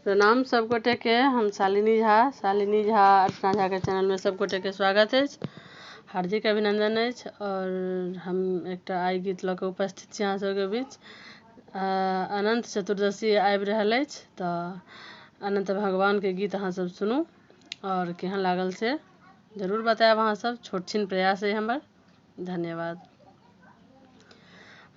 प्रणाम सब गोटे के, हम शालिनी झा, शालिनी झा अर्चना झा के चैनल में सब गोटे के स्वागत अछि, हार्दिक अभिनंदन अछि। और हम एकटा आइ गीत लऽ कऽ उपस्थित छी अहाँ सबके बीच। अनंत चतुर्दशी आबि रहल अछि, तऽ अनंत भगवान के गीत अहाँ सब सुनू और केहन लागल से जरूर बतायब अहाँ सब। छोट छिन प्रयास अइ हमर, धन्यवाद।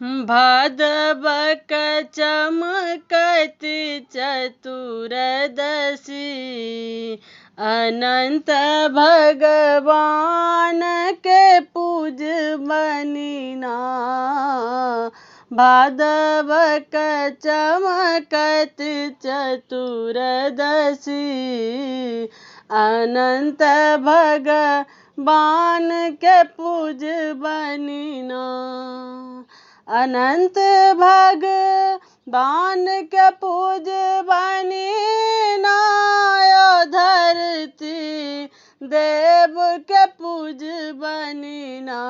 भादवक चमकति चतुर्दशी, अनंत भगवान के पूजबनि ना। भादवक चमकति चतुर्दशी, अनंत भगवान के पूजबनि ना। अनंत भगवान के पूजबनि ना, धरती देव के पूजबनि ना।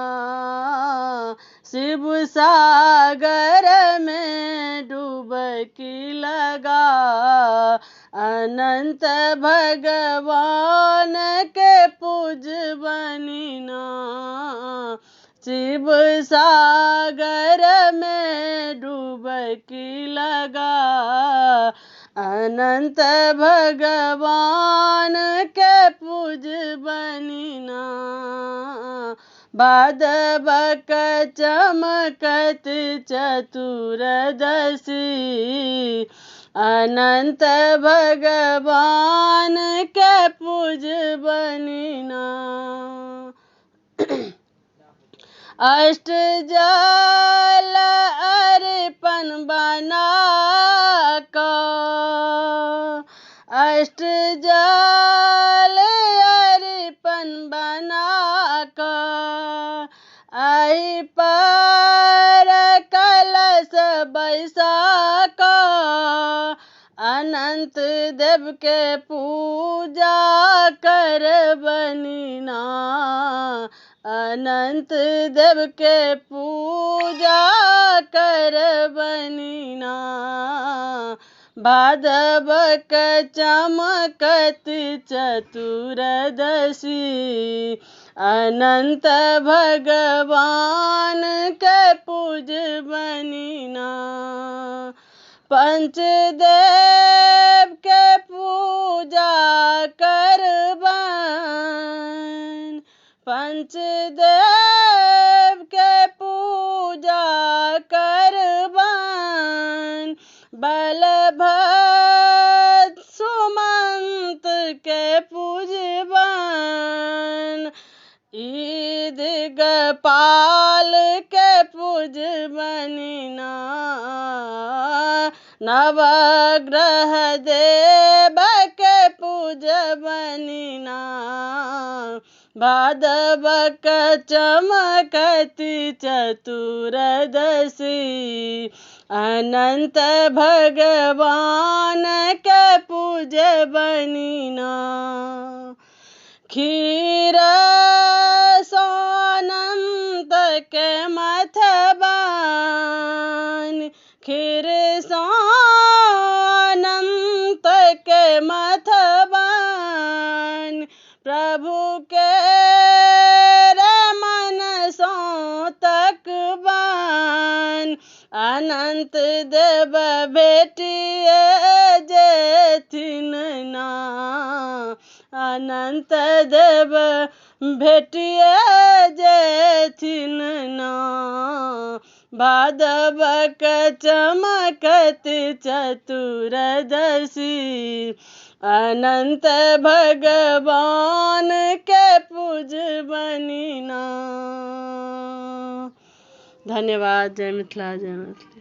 शिव सागर में डुबकी लगा, अनंत भगवान के पूजबनि ना। शिव सागर में डुबकी लगा, अनंत भगवान के पूजबनि ना। भादवक चमकत चतुर्दशी, अनंत भगवान के पूजबनि ना। अष्ट जल अर्पण बना कऽ, अष्ट जल अर्पण बना कऽ, एहि पर कलश बैसा कऽ, अनंत देव के पूजा करबनि ना। अनंत देव के पूजा करबनि ना। भादवक चमकत चतुर्दशी, अनंत भगवान के पूजबनि ना। पंचदेव के पूजा करबनि, पंचदेव के पूजा करबनि, बलभद्र सुमंत के पूजबनि, ईद गोपाल के पूजबनि ना। नवग्रह देव के पूजबनि ना। भादवक चमकति चतुर्दशी, अनंत भगवान के पूजबनि ना। खीर सोनंत के मथबन, खीर सोनंत के मथबन, प्रभु के मन सो तकबन, अनंत देव भेटिए जेथिन ना। अनंत देव भेटिए जेथिन ना। भादवक चमकत चतुर्दशी, अनंत भगवान के पूजबनि ना। धन्यवाद। जय मिथिला, जय मैथिली।